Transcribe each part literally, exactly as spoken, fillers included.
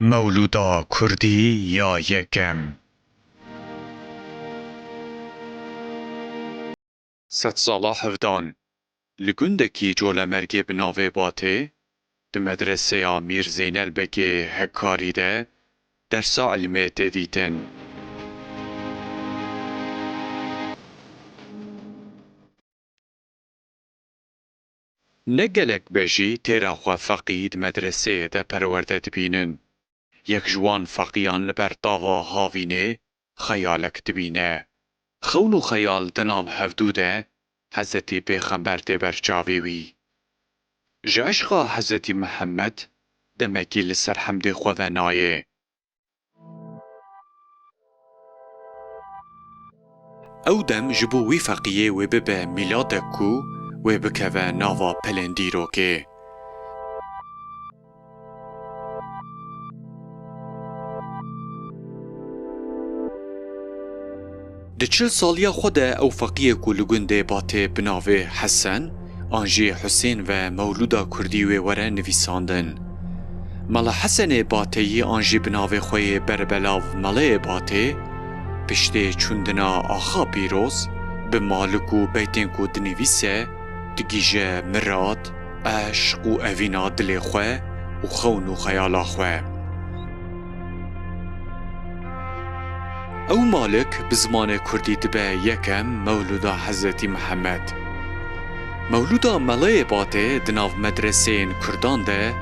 Mewlûda Kurdî ya yekem. Sedsala hevdan. Li gundekî Colemergê bi navê Batê, di medreseya Mîr Zeynel Begê Hekkarî de dersa ilmê tê dîtin. Ne gelek bejî têra xwe feqî di medreseyê de perwerde dibînin. Yek ji wan feqiyan li ber tava havînê xeyalek dibîne. Xewn û xeyal di nav hevdû de Hezretî Pêxember tê ber çavê wî. Ji eşqa Hezretî Mihemed demekî li ser hemdê xwe ve nayê. Ew dem ji bo wî feqiyê wê bibe mîladek ku wê bikeve nava pelên dîrokê. Di çil saliya xwe de ew feqiyê ku li gundê Batê bi navê Hesen an jî Husên ve mewlûda kurdî wê were nivîsandin. Mela Hesenê Bateyî an jî bi navê xwe yê berbelav Meleyê Batê, piştê çûndina axa pîroz, bi malik û beytên ku dinivîse, digihîje mirad, eşq û evîna dilê xwe û xewn û xeyala xwe. Ew malik bi zimanê kurdî dibe yekem mewlûda Hezretî Mihemed. Mewlûda Meleyê Batê di nav medreseyên kurdan de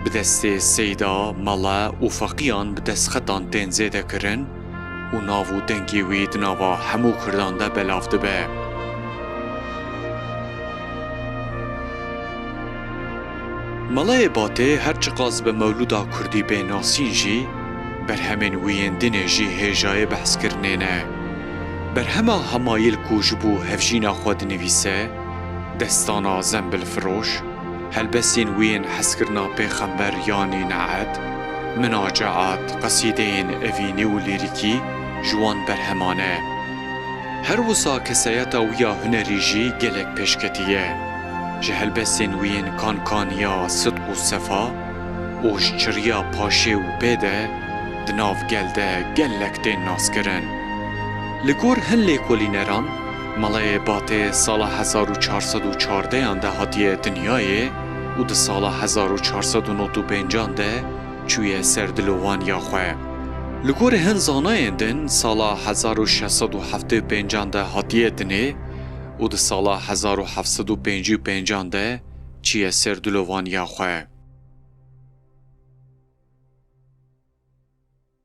bi destê seyda, mela û feqiyan bi destxetan tên zêdekirin û nav û dengê wî di nava hemû kurdan de belav dibe. Melayê Batê her çiqas bi mewlûda kurdî bê nasîn jî, berhemên wî yên dinê jî hêjayê behskirinê ne. Berhema Hemayîl ku ji bo hevjîna xwe dinivîse, Destana Zembilfiroş, helbestên wî yên hezkirina Pêxember yanî Ne'et, Minaceat, qesîdeyên evînî û lîrîkî ji wan berheman e. Her wisa kesayeta wî ya hunerî jî gelek pêşketî ye. Ji helbestên wî yên Kankaniya Sidq û Sefa û Ji Çiriya Paşê û Pê de di nav gel de gelek tên naskirin. Li gor hin lêkolîneran, Melayê Batê sala hezar û çar sed û çardeyan de hatiye dinyayê û di sala hezar û çar sed û nod û pêncan de çûye ser dilovaniya xwe. Li gorî hin zanayên din, sala hezar û şeş sed û heftê û pêncan de hatiye dinê û di sala hezar û heft sed û pêncî û pêncan de çûye ser dilovaniya xwe.